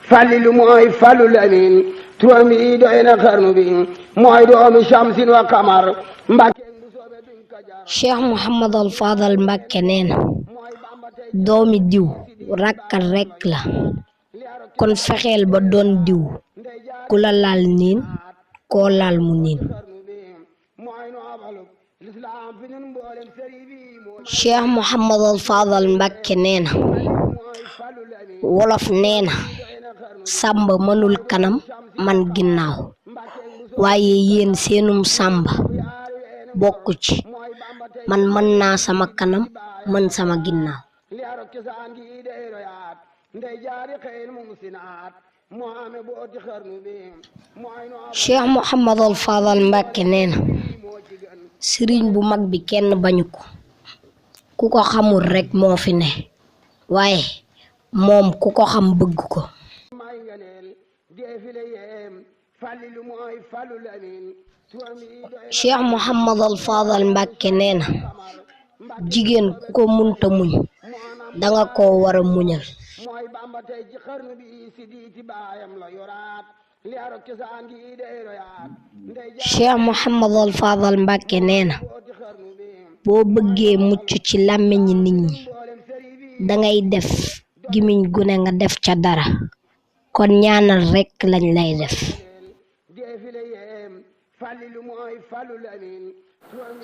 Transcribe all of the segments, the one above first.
Fàllilu mooy Falul Amin turam yi doy na xarnu bi mooy doomi Shamsin wa Qamar Mbàkke Cheikh Mouhamadal Fadal Mbàkke nee na doomi diw rakkal rekk la kon fexeel ba doon diw ku la laal niin koo laal mu niin. Cheikh Mouhamadal Fadal Mbàkke nee na wolof nee na sàmba mënul kanam man ginnaaw waaye yéen seenum sàmba bokku ci man mën naa sama kanam mën sama ginnaaw. Cheikh Mouhamadal Fadal Mbàkke nee na sëriñ bu mag bi kenn bañu ko ku ko xamul rekk moo fi ne waaye moom ku ko xam bëgg ko. Cheikh Mouhamadal Fadal Mbàkke nee na jigéen ku ko munta muñ danga ko war a muñal. Cheikh Mouhamadal Fadal Mbàkke nee na boo bëggee mucc ci làmmiñi nit ñi dangay def gimiñ gune nga def ca dara kon ñaanal rekk lañ lay def.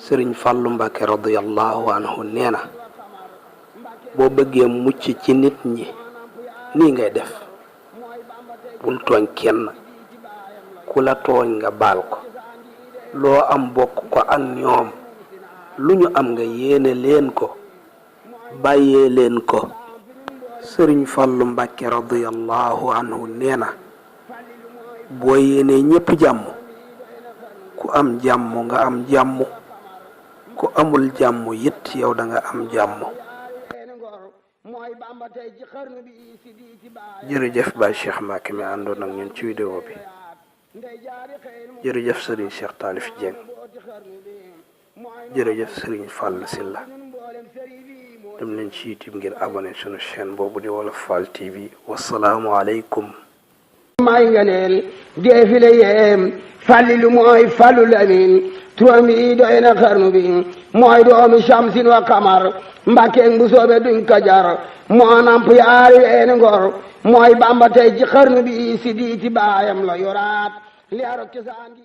sëriñ Fàllu Mbàkke radiyallahu anhu nee na boo bëggee mucc ci nit ñi nii ngay def bul tooñ kenn ku la tooñ nga baal ko loo am bokk ko ak ñoom lu ñu am nga yéene leen ko bàyyee leen ko. sëriñ Fàllu Mbàkke radiyallahu anhu nee na boo yéene ñépp jàmm ku am jàmm nga am jàmm ku amul jàmm it yow da nga am jàmm. jërëjëf Baye Cheikh Mbacke mi àndoon ak ñun ci vidéo bi jërëjëf Serigne Cheikh Talif Dieng jërëjëf Serigne Fall Silla dem leen ci YouTube ngir abonné sunu chaîne boobu di Wolof Fall TV wasalaamu aleykum. may nganeel deefile yeem Fàllilu mooy Falul Amin turam yi doy na xarnu bi mooy doomi Shamsin wa Qamar Mbàkke bu soobe duñ ko jar moo namp yaari weeni ngor mooy Bàmba tey ci xarnu bi si diiti baayam la yoraat li arok cosaan gi